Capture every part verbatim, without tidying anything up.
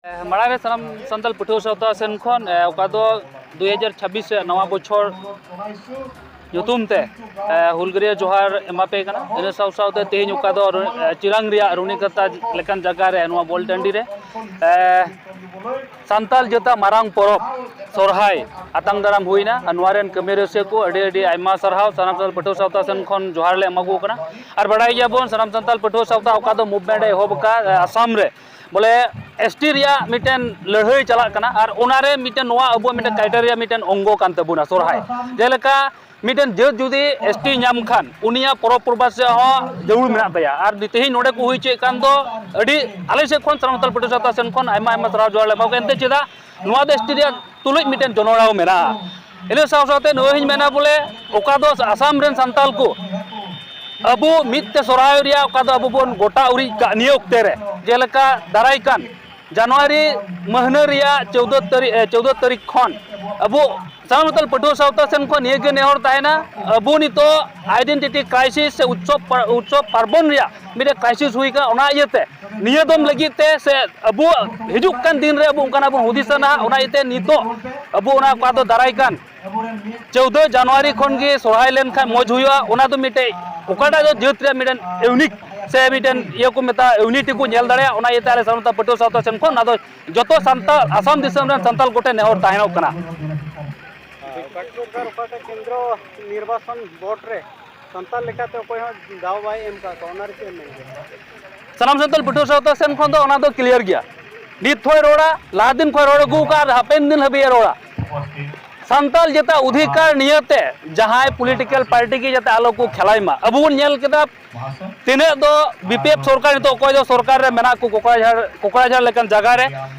ᱢᱟᱲᱟᱝ ᱨᱮ ᱥᱟᱱᱟᱢ ᱥᱟᱱᱛᱟᱲ ᱯᱟᱹᱴᱷᱩᱣᱟᱹ ᱥᱟᱶᱛᱟ ᱥᱮᱱ ᱠᱷᱚᱱ, ᱮ, ᱚᱠᱟ ᱫᱚ ᱫᱩ ᱦᱟᱡᱟᱨ ᱪᱷᱟᱵᱵᱤᱥ ᱨᱮᱭᱟᱜ ᱱᱟᱣᱟ ᱵᱚᱪᱷᱚᱨ ᱧᱩᱛᱩᱢ ᱛᱮ, ᱮ, ᱦᱩᱞᱜᱟᱹᱨᱭᱟᱹ ᱡᱚᱦᱟᱨ ᱮᱢᱟ ᱯᱮ ᱠᱟᱱᱟ᱾ ᱤᱱᱟᱹ ᱥᱟᱶ ᱥᱟᱶᱛᱮ ᱛᱮᱦᱮᱧ ᱚᱠᱟ ᱫᱚ, ᱮ, ᱪᱤᱨᱟᱝ ᱨᱮᱭᱟᱜ ᱨᱩᱱᱤᱠᱟᱛᱟ ᱞᱮᱠᱟᱱ ᱡᱟᱭᱜᱟ ᱨᱮ, ᱱᱚᱣᱟ ᱵᱚᱞ ᱴᱟᱺᱰᱤ ᱨᱮ, ᱮ, ᱥᱟᱱᱛᱟᱲ ᱡᱟᱹᱛᱟᱜ ᱢᱟᱨᱟᱝ ᱯᱚᱨᱚᱵᱽ ᱥᱚᱨᱦᱟᱭ ᱟᱛᱟᱝ ᱫᱟᱨᱟᱢ ᱦᱩᱭᱱᱟ᱾ ᱟᱨ ᱱᱚᱣᱟ ᱨᱮᱱ ᱠᱟᱹᱢᱤ ᱨᱟᱹᱥᱤᱭᱟᱹ ᱠᱚ ᱟᱹᱰᱤ ᱟᱹᱰᱤ ᱟᱭᱢᱟ ᱥᱟᱨᱦᱟᱣ᱾ ᱥᱟᱱᱟᱢ ᱥᱟᱱᱛᱟᱲ ᱯᱟᱹᱴᱷᱩᱣᱟᱹ ᱥᱟᱶᱛᱟ ᱥᱮᱱ ᱠᱷᱚᱱ ᱡᱚᱦᱟᱨ ᱞᱮ ᱮᱢᱟ ᱠᱚ ᱠᱟᱱᱟ᱾ ᱟᱨ ᱵᱟᱲᱟᱭ ᱜᱮᱭᱟᱵᱚᱱ, ᱥᱟᱱᱟᱢ ᱥᱟᱱᱛᱟᱲ ᱯᱟᱹᱴᱷᱩᱣᱟᱹ ᱥᱟᱶᱛᱟ ᱚᱠᱟ ᱫᱚ movement ᱮ ᱮᱦᱚᱵ ᱟᱠᱟᱫ, ᱮ, ᱟᱥᱟᱢ ᱨᱮ, ᱵᱚᱞᱮ, ST ᱨᱮᱭᱟᱜ ᱢᱤᱫᱴᱮᱱ ᱞᱟᱹᱲᱦᱟᱹᱭ ᱪᱟᱞᱟᱜ ᱠᱟᱱᱟ᱾ ᱟᱨ ᱚᱱᱟᱨᱮ ᱢᱤᱫᱴᱮᱱ, ᱱᱚᱣᱟ ᱟᱵᱚᱣᱟᱜ ᱢᱤᱫᱴᱮᱱ criteria ᱢᱤᱫᱴᱮᱱ ᱚᱝᱜᱚ ᱠᱟᱱ ᱛᱟᱵᱚᱱᱟ ᱥᱚᱨᱦᱟᱭ᱾ ᱡᱮᱞᱮᱠᱟ ᱢᱤᱫᱴᱮᱱ ᱡᱟᱹᱛ ᱡᱩᱫᱤ ST ᱧᱟᱢ ᱠᱷᱟᱱ, ᱩᱱᱤᱭᱟᱜ ᱯᱚᱨᱚᱵᱽ ᱯᱚᱨᱵᱟᱥ ᱨᱮᱭᱟᱜ ᱦᱚᱸ ᱡᱟᱹᱨᱩᱲ ᱢᱮᱱᱟᱜ ᱛᱟᱭᱟ᱾ ᱟᱨ ᱛᱮᱦᱮᱧ ᱱᱚᱰᱮ ᱠᱚ ᱦᱩᱭ ᱦᱚᱪᱚᱭᱮᱫ ᱠᱟᱱ ᱫᱚ, ᱟᱹᱰᱤ, ᱟᱞᱮ ᱥᱮᱫ ᱠᱷᱚᱱ, ᱥᱟᱱᱟᱢ ᱥᱟᱱᱛᱟᱲ ᱯᱟᱹᱴᱷᱩᱣᱟᱹ ᱥᱟᱶᱛᱟ ᱥᱮᱱ ᱠᱷᱚᱱ ᱟᱭᱢᱟ ᱟᱭᱢᱟ ᱥᱟᱨᱦᱟᱣ ᱡᱚᱦᱟᱨ ᱞᱮ ᱮᱢᱟ ᱠᱚᱣᱟ᱾ ᱮᱱᱛᱮ ᱪᱮᱫᱟᱜ, ᱱᱚᱣᱟ ᱫᱚ ST ᱨᱮᱭᱟᱜ ᱛᱩᱞᱩᱡ ᱢᱤᱫᱴᱮᱱ ᱡᱚᱱᱚᱲᱟᱣ ᱢᱮᱱᱟᱜᱼᱟ᱾ ᱤᱱᱟᱹ ᱥᱟᱶ ᱥᱟᱶᱛᱮ ᱱᱚᱣᱟ ᱦᱚᱸᱧ ᱢᱮᱱᱟ, ᱵᱚᱞᱮ, ᱚᱠᱟ ᱫᱚ ᱟᱥᱟᱢ ᱨᱮᱱ ᱥᱟᱱᱛᱟᱲ ᱠᱚ ᱟᱵᱚ ᱢᱤᱫ ᱛᱮ ᱥᱚᱨᱦᱟᱭ ᱨᱮᱭᱟᱜ ᱚᱠᱟ ᱫᱚ ᱟᱵᱚ ᱵᱚᱱ ᱜᱚᱴᱟ ᱩᱨᱤᱡ ᱠᱟᱜ ᱱᱤᱭᱟᱹ ᱚᱠᱛᱮ ᱨᱮ, ᱡᱮᱞᱮᱠᱟ ᱫᱟᱨᱟᱭ ᱠᱟᱱ ᱡᱟᱱᱩᱣᱟᱨᱤ ᱢᱟᱹᱦᱱᱟᱹ ᱨᱮᱭᱟᱜ ᱪᱳᱫᱽᱫᱳ ᱛᱟᱹᱨᱤ-, ᱮ, ᱪᱳᱫᱽᱫᱳ ᱛᱟᱹᱨᱤᱠᱷ ᱠᱷᱚᱱ ᱟᱵᱚ ᱥᱟᱱᱟᱢ ᱥᱟᱱᱛᱟᱲ ᱯᱟᱹᱴᱷᱩᱣᱟᱹ ᱥᱟᱶᱛᱟ ᱥᱮᱱ ᱠᱷᱚᱱ ᱱᱤᱭᱟᱹ ᱜᱮ ᱱᱮᱦᱚᱨ ᱛᱟᱦᱮᱱᱟ, ᱟᱵᱚ ᱱᱤᱛᱚᱜ identity crisis ᱥᱮ ᱩᱛᱥᱚᱵ ᱯᱟ-, ᱩᱛᱥᱚᱵ ᱯᱟᱨᱵᱚᱱ ᱨᱮᱭᱟᱜ ᱢᱤᱫᱴᱮᱱ crisis ᱦᱩᱭ ᱠᱟᱱᱟ᱾ ᱚᱱᱟ ᱤᱭᱟᱹᱛᱮ ᱱᱤᱭᱟᱹ ᱫᱚᱢ ᱞᱟᱹᱜᱤᱫ ᱛᱮ ᱥᱮ ᱟᱵᱚ ᱦᱤᱡᱩᱜ ᱠᱟᱱ ᱫᱤᱱ ᱨᱮ ᱟᱵᱚ ᱚᱱᱠᱟᱱᱟᱜ ᱵᱚᱱ ᱦᱩᱫᱤᱥᱟ ᱱᱟᱦᱟᱜ᱾ ᱚᱱᱟ ᱤᱭᱟᱹᱛᱮ ᱱᱤᱛᱚᱜ ᱟᱵᱚ ᱚᱱᱟ ᱚᱠᱟ ᱫᱚ ᱫᱟᱨᱟᱭ ᱠᱟᱱ ᱪᱳᱫᱽᱫᱳ ᱡᱟᱱᱩᱣᱟᱨᱤ ᱠᱷᱚᱱ ᱜᱮ ᱥᱚᱨᱦᱟᱭ ᱞᱮᱱᱠᱷᱟᱱ ᱢᱚᱡᱽ ᱦᱩᱭᱩᱜᱼᱟ᱾ ᱚᱱᱟ ᱫᱚ ᱢᱤᱫᱴᱮᱡ ᱚᱠᱟᱴᱟᱜ ᱫᱚ ᱡᱟᱹᱛ ᱨᱮᱭᱟᱜ ᱢᱤᱫᱴᱮᱱ unique ᱥᱮ ᱢᱤᱫᱴᱮᱱ ᱤᱭᱟᱹ ᱠᱚ ᱢᱮᱛᱟᱜᱼᱟ, unity ᱠᱚ ᱧᱮᱞ ᱫᱟᱲᱮᱭᱟᱜᱼᱟ᱾ ᱚᱱᱟ ᱤᱭᱟᱹᱛᱮ ᱟᱞᱮ ᱥᱟᱱᱛᱟᱲ ᱯᱟᱹᱴᱷᱩᱣᱟᱹ ᱥᱟᱶᱛᱟ ᱥᱮᱱ ᱠᱷᱚᱱ ᱚᱱᱟ ᱫᱚ ᱡᱚᱛᱚ ᱥᱟᱱᱛᱟᱲ, ᱟᱥᱟᱢ ᱫᱤᱥᱚᱢ ᱨᱮᱱ ᱥᱟᱱᱛᱟᱲ ᱠᱚᱴᱷᱮᱱ ᱱᱮᱦᱚᱨ ᱛᱟᱦᱮᱱᱚᱜ ᱠᱟᱱᱟ᱾ ᱵᱤᱯᱤᱱ ᱥᱚᱨᱠᱟᱨ ᱚᱠᱟ ᱠᱮᱱᱫᱨᱚ ᱱᱤᱨᱵᱟᱪᱚᱱ ᱵᱳᱨᱰ ᱨᱮ ᱥᱟᱱᱛᱟᱲ ᱞᱮᱠᱟᱛᱮ ᱚᱠᱚᱭ ᱦᱚᱸ ᱫᱟᱣ ᱵᱟᱭ ᱮᱢ ᱟᱠᱟᱫ ᱠᱚᱣᱟ, ᱚᱱᱟ ᱨᱮ ᱪᱮᱫ ᱮᱢ ᱢᱮᱱ ᱠᱮᱭᱟ? ᱥᱟᱱᱟᱢ ᱥᱟᱱᱛᱟᱲ ᱯᱟᱹᱴᱷᱩᱣᱟᱹ ᱥᱟᱶᱛᱟ ᱥᱮᱱ ᱠᱷᱚᱱ ᱫᱚ ᱚᱱᱟ ᱫᱚ clear ᱜᱮᱭᱟ᱾ ᱱᱤᱛ ᱦᱚᱸᱭ ᱨᱚᱲᱟ, ᱞᱟᱦᱟ ᱫᱤᱱ ᱠᱷᱚᱱ ᱨᱚᱲ ᱟᱹᱜᱩ ᱟᱠᱟᱫ ᱟᱨ ᱦᱟᱯᱮᱱ ᱫᱤᱱ ᱦᱟᱹᱵᱤᱡ ᱮ ᱨᱚᱲᱟ᱾ ᱥᱟᱱᱛᱟᱲ ᱡᱟᱹᱛᱟᱜ ᱚᱫᱷᱤᱠᱟᱨ ᱱᱤᱭᱟᱹᱛᱮ ᱡᱟᱦᱟᱸᱭ political party ᱜᱮ ᱡᱟᱛᱮ ᱟᱞᱚ ᱠᱚ ᱠᱷᱮᱞᱟᱭ ᱢᱟ᱾ ᱟᱵᱚ ᱵᱚᱱ ᱧᱮᱞ ᱠᱮᱫᱟ ᱛᱤᱱᱟᱹᱜ ᱫᱚ BPF ᱥᱚᱨᱠᱟᱨ ᱱᱤᱛᱚᱜ ᱚᱠᱚᱭ ᱫᱚ ᱥᱚᱨᱠᱟᱨ ᱨᱮ ᱢᱮᱱᱟᱜ ᱠᱚ, ᱠᱚᱠᱲᱟᱡᱷᱟᱲ, ᱠᱚᱠᱲᱟᱡᱷᱟᱲ ᱞᱮᱠᱟᱱ ᱡᱟᱭᱜᱟ ᱨᱮ,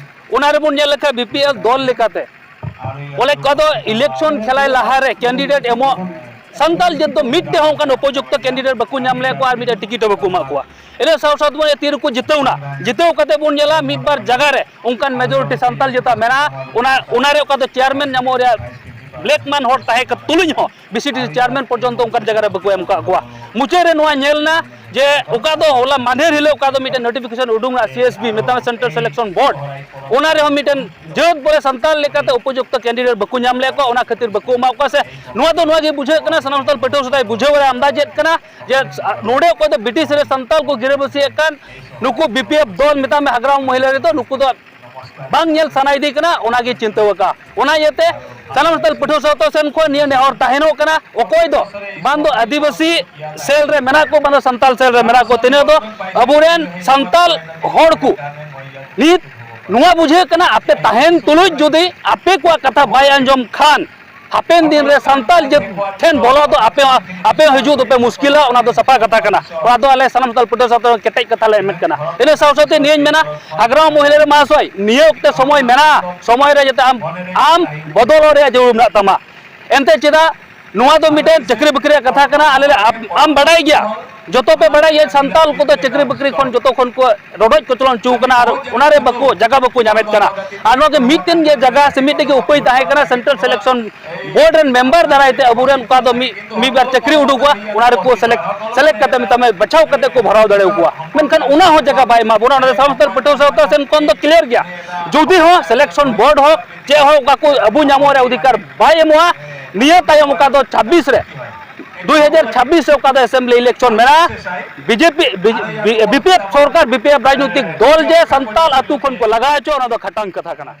ᱚᱱᱟ ᱨᱮᱵᱚᱱ ᱧᱮᱞ ᱞᱮᱠᱷᱟᱱ BPF ᱫᱚᱞ ᱞᱮᱠᱟᱛᱮ ᱵᱚᱞᱮ ᱚᱠᱟ ᱫᱚ election ᱠᱷᱮᱞᱟᱭ ᱞᱟᱦᱟᱨᱮ candidate ᱮᱢᱚᱜ, ᱥᱟᱱᱛᱟᱲ ᱡᱟᱹᱛ ᱫᱚ ᱢᱤᱫ ᱛᱮᱦᱚᱸ ᱚᱱᱠᱟᱱ ᱩᱯᱚᱡᱩᱠᱛᱚ candidate ᱵᱟᱠᱚ ᱧᱟᱢ ᱞᱮᱫ ᱠᱚᱣᱟ ᱟᱨ ᱢᱤᱫᱴᱮᱱ ticket ᱦᱚᱸ ᱵᱟᱠᱚ ᱮᱢᱟᱜ ᱠᱚᱣᱟ᱾ ᱤᱱᱟᱹ ᱥᱟᱶ ᱥᱟᱶ ᱛᱮᱵᱚᱱ ᱛᱤ ᱨᱮᱠᱚ ᱡᱤᱛᱟᱹᱣ ᱮᱱᱟ, ᱡᱤᱛᱟᱹᱣ ᱠᱟᱛᱮ ᱵᱚᱱ ᱧᱮᱞᱟ ᱢᱤᱫ ᱵᱟᱨ ᱡᱟᱭᱜᱟ ᱨᱮ ᱚᱱᱠᱟᱱ majority ᱥᱟᱱᱛᱟᱲ ᱡᱟᱹᱛᱟᱜ ᱢᱮᱱᱟᱜᱼᱟ᱾ ᱚᱱᱟ, ᱚᱱᱟ ᱨᱮ ᱚᱠᱟ ᱫᱚ chairman ᱧᱟᱢᱚᱜ ᱨᱮᱭᱟᱜ black man ᱦᱚᱲ ᱛᱟᱦᱮᱸ ᱠᱟᱛᱮ ᱛᱩᱞᱩᱡ ᱦᱚᱸ VCTC chairman ᱯᱚᱨᱡᱚᱱᱛᱚ ᱚᱱᱠᱟᱱ ᱡᱟᱭᱜᱟ ᱨᱮ ᱵᱟᱠᱚ ᱮᱢ ᱟᱠᱟᱫ ᱠᱚᱣᱟ᱾ ᱢᱩᱪᱟᱹᱫ ᱨᱮ ᱱᱚᱣᱟ ᱧᱮᱞ ᱮᱱᱟ ᱡᱮ ᱚᱠᱟ ᱫᱚ ᱦᱚᱞᱟ ᱢᱟᱫᱷᱮᱨ ᱦᱤᱞᱳᱜ ᱚᱠᱟ ᱫᱚ ᱢᱤᱫᱴᱮᱱ ᱱᱳᱴᱤᱯᱷᱤᱠᱮᱥᱚᱱ ᱩᱰᱩᱝ ᱮᱱᱟ ᱥᱤ ᱮᱥ ᱵᱤ, ᱢᱮᱛᱟᱜ ᱢᱮ ᱥᱮᱱᱴᱨᱟᱞ ᱥᱤᱞᱮᱠᱥᱚᱱ ᱵᱳᱨᱰ, ᱚᱱᱟ ᱨᱮᱦᱚᱸ ᱢᱤᱫᱴᱮᱱ ᱡᱟᱹᱛ ᱵᱚᱞᱮ ᱥᱟᱱᱛᱟᱲ ᱞᱮᱠᱟᱛᱮ ᱩᱯᱚᱡᱩᱠᱛᱚ ᱠᱮᱱᱰᱤᱰᱮᱴ ᱵᱟᱠᱚ ᱧᱟᱢ ᱞᱮᱫ ᱠᱚᱣᱟ, ᱚᱱᱟ ᱠᱷᱟᱹᱛᱤᱨ ᱵᱟᱠᱚ ᱮᱢᱟ ᱠᱚᱣᱟ᱾ ᱥᱮ ᱱᱚᱣᱟ ᱫᱚ ᱱᱚᱣᱟ ᱜᱮ ᱵᱩᱡᱷᱟᱹᱜ ᱠᱟᱱᱟ, ᱥᱟᱱᱟᱢ ᱥᱟᱱᱛᱟᱲ ᱯᱟᱹᱴᱷᱩᱣᱟᱹ ᱥᱟᱶᱛᱟ ᱵᱩᱡᱷᱟᱹᱣ ᱨᱮ ᱟᱢᱫᱟ ᱪᱮᱫ ᱠᱟᱱᱟ ᱡᱮ ᱱᱚᱰᱮ ᱚᱠᱚᱭ ᱫᱚ ᱵᱤᱴᱤᱥᱤ ᱨᱮ ᱥᱟᱱᱛᱟᱲ ᱠᱚ ᱜᱤᱨᱟᱹᱵᱟᱹᱥᱤᱭᱮᱫ ᱠᱟᱱ ᱱᱩᱠᱩ ᱵᱤ ᱯᱤ ᱮᱯᱷ ᱫᱚᱞ, ᱢᱮᱛᱟᱜ ᱢᱮ ᱦᱟᱜᱽᱨᱟᱢ ᱢᱚᱦᱤᱞᱟ ᱨᱮᱫᱚ, ᱱᱩᱠᱩ ᱫᱚ ᱵᱟᱝ ᱧᱮᱞ ᱥᱟᱱᱟ ᱤᱫᱤ ᱠᱟᱱᱟ, ᱚᱱᱟᱜᱮ ᱪᱤᱱᱛᱟᱹ ᱟᱠᱟᱫ᱾ ᱚᱱᱟ ᱤᱭᱟᱹᱛᱮ ᱥᱟᱱᱟᱢ ᱥᱟᱱᱛᱟᱲ ᱯᱟᱹᱴᱷᱩᱣᱟᱹ ᱥᱟᱶᱛᱟ ᱥᱮᱱ ᱠᱷᱚᱱ ᱱᱤᱭᱟᱹ ᱱᱮᱦᱚᱨ ᱛᱟᱦᱮᱱᱚᱜ ᱠᱟᱱᱟ, ᱚᱠᱚᱭ ᱫᱚ ᱵᱟᱝ ᱫᱚ ᱟᱹᱫᱤᱵᱟᱹᱥᱤ ᱥᱮᱞ ᱨᱮ ᱢᱮᱱᱟᱜ ᱠᱚ, ᱵᱟᱝ ᱫᱚ ᱥᱟᱱᱛᱟᱲ ᱥᱮᱞ ᱨᱮ ᱢᱮᱱᱟᱜ ᱠᱚ, ᱛᱤᱱᱟᱹᱜ ᱫᱚ ᱟᱵᱚᱨᱮᱱ ᱥᱟᱱᱛᱟᱲ ᱦᱚᱲ ᱠᱚ ᱱᱤᱛ ᱱᱚᱣᱟ ᱵᱩᱡᱷᱟᱹᱜ ᱠᱟᱱᱟ, ᱟᱯᱮ ᱛᱟᱦᱮᱱ ᱛᱩᱞᱩᱡ ᱡᱩᱫᱤ ᱟᱯᱮ ᱠᱚᱣᱟᱜ ᱠᱟᱛᱷᱟ ᱵᱟᱭ ᱟᱸᱡᱚᱢ ᱠᱷᱟᱱ, ᱦᱟᱯᱮᱱ ᱫᱤᱱ ᱨᱮ ᱥᱟᱱᱛᱟᱲ ᱡᱟᱹᱛ ᱴᱷᱮᱱ ᱵᱚᱞᱚ ᱫᱚ ᱟᱯᱮ ᱦᱚᱸ, ᱟᱯᱮ ᱦᱚᱸ ᱦᱤᱡᱩᱜ ᱫᱚᱯᱮ ᱢᱩᱥᱠᱤᱞᱟ᱾ ᱚᱱᱟ ᱫᱚ ᱥᱟᱯᱷᱟ ᱠᱟᱛᱷᱟ ᱠᱟᱱᱟ᱾ ᱚᱱᱟ ᱫᱚ ᱟᱞᱮ ᱥᱟᱱᱟᱢ ᱥᱟᱱᱛᱟᱲ ᱯᱟᱹᱴᱷᱩᱣᱟᱹ ᱥᱟᱶᱛᱟ ᱠᱮᱴᱮᱡ ᱠᱟᱛᱷᱟ ᱞᱮ ᱮᱢᱮᱫ ᱠᱟᱱᱟ᱾ ᱤᱱᱟᱹ ᱥᱟᱶ ᱥᱟᱶᱛᱮ ᱱᱤᱭᱟᱹᱧ ᱢᱮᱱᱟ, ᱦᱟᱜᱽᱨᱟᱢ ᱢᱚᱦᱤᱞᱟ ᱨᱮ ᱢᱟᱦᱟᱥᱚᱭ, ᱱᱤᱭᱟᱹ ᱚᱠᱛᱮ ᱥᱚᱢᱚᱭ ᱢᱮᱱᱟᱜᱼᱟ, ᱥᱚᱢᱚᱭ ᱨᱮ ᱡᱟᱛᱮ ᱟᱢ, ᱟᱢ ᱵᱚᱫᱚᱞᱚᱜ ᱨᱮᱭᱟᱜ ᱡᱟᱹᱨᱩᱲ ᱢᱮᱱᱟᱜ ᱛᱟᱢᱟ᱾ ᱮᱱᱛᱮ ᱪᱮᱫᱟᱜ ᱱᱚᱣᱟ ᱫᱚ ᱢᱤᱫᱴᱮᱱ ᱪᱟᱹᱠᱨᱤ ᱵᱟᱹᱠᱨᱤ ᱨᱮᱭᱟᱜ ᱠᱟᱛᱷᱟ ᱠᱟᱱᱟ᱾ ᱟᱞᱮ ᱞᱮ, ᱟᱢ, ᱟᱢ ᱵᱟᱰᱟᱭ ᱜᱮᱭᱟ, ᱡᱚᱛᱚ ᱯᱮ ᱵᱟᱰᱟᱭ ᱜᱮᱭᱟ, ᱥᱟᱱᱛᱟᱲ ᱠᱚᱫᱚ ᱪᱟᱹᱠᱨᱤ ᱵᱟᱹᱠᱨᱤ ᱠᱷᱚᱱ ᱡᱚᱛᱚ ᱠᱷᱚᱱ ᱠᱚ ᱨᱚᱰᱚᱡ ᱠᱚᱪᱞᱚᱱ ᱦᱚᱪᱚ ᱠᱟᱱᱟ ᱟᱨ ᱚᱱᱟᱨᱮ ᱵᱟᱠᱚ, ᱡᱟᱭᱜᱟ ᱵᱟᱠᱚ ᱧᱟᱢᱮᱫ ᱠᱟᱱᱟ᱾ ᱟᱨ ᱱᱚᱣᱟ ᱜᱮ ᱢᱤᱫᱴᱮᱱ ᱜᱮ ᱡᱟᱭᱜᱟ ᱥᱮ ᱢᱤᱫᱴᱮᱱ ᱜᱮ ᱩᱯᱟᱹᱭ ᱛᱟᱦᱮᱸ ᱠᱟᱱᱟ, ᱥᱮᱱᱴᱨᱟᱞ ᱥᱤᱞᱮᱠᱥᱚᱱ ᱵᱳᱨᱰ ᱨᱮᱱ ᱢᱮᱢᱵᱟᱨ ᱫᱟᱨᱟᱭ ᱛᱮ ᱟᱵᱚᱨᱮᱱ ᱚᱠᱟ ᱫᱚ ᱢᱤᱫ, ᱢᱤᱫ ᱵᱟᱨ ᱪᱟᱹᱠᱨᱤ ᱩᱰᱩᱠᱚᱜᱼᱟ, ᱚᱱᱟ ᱨᱮᱠᱚ ᱥᱮᱞᱮᱠᱴ, ᱥᱮᱞᱮᱠᱴ ᱠᱟᱛᱮ ᱢᱮᱛᱟᱜ ᱢᱮ ᱵᱟᱪᱷᱟᱣ ᱠᱟᱛᱮ ᱠᱚ ᱵᱷᱚᱨᱟᱣ ᱫᱟᱲᱮᱭᱟᱠᱚᱣᱟ᱾ ᱢᱮᱱᱠᱷᱟᱱ ᱚᱱᱟ ᱦᱚᱸ ᱡᱟᱭᱜᱟ ᱵᱟᱭ ᱮᱢᱟ ᱵᱚᱱᱟ᱾ ᱚᱱᱟ ᱫᱚ ᱥᱟᱱᱛᱟᱲ ᱯᱟᱹᱴᱷᱩᱣᱟᱹ ᱥᱟᱶᱛᱟ ᱥᱮᱱ ᱠᱷᱚᱱ ᱫᱚ ᱠᱞᱤᱭᱟᱨ ᱜᱮᱭᱟ, ᱡᱩᱫᱤ ᱦᱚᱸ ᱥᱤᱞᱮᱠᱥᱚᱱ ᱵᱳᱨᱰ ᱦᱚᱸ ᱪᱮᱫ ᱦᱚᱸ ᱚᱠᱟ ᱠᱚ ᱟᱵᱚ ᱧᱟᱢᱚᱜ ᱨᱮᱭᱟᱜ ᱚᱫᱷᱤᱠᱟᱨ ᱵᱟᱭ ᱮᱢᱚᱜᱼᱟ, ᱱᱤᱭᱟᱹ ᱛᱟᱭᱚᱢ ᱚᱠᱟ ᱫᱚ ᱪᱷᱟᱵᱵᱤᱥ ᱨᱮ, ᱫᱩᱭ ᱦᱟᱡᱟᱨ ᱪᱷᱟᱵᱵᱤᱥ ᱨᱮ ᱚᱠᱟ ᱫᱚ ᱮᱥᱮᱢᱵᱞᱤ ᱤᱞᱮᱠᱥᱚᱱ ᱢᱮᱱᱟᱜᱼᱟ, B J P, B P F ᱥᱚᱨᱠᱟᱨ, ᱵᱤ ᱯᱤ ᱮᱯᱷ ᱨᱟᱡᱽᱱᱳᱭᱛᱤᱠ ᱫᱚᱞ ᱡᱮ ᱥᱟᱱᱛᱟᱲ ᱟᱹᱛᱩ ᱠᱷᱚᱱ ᱠᱚ ᱞᱟᱜᱟ ᱦᱚᱪᱚ, ᱚᱱᱟ ᱫᱚ ᱠᱷᱟᱴᱟᱝ ᱠᱟᱛᱷᱟ ᱠᱟᱱᱟ᱾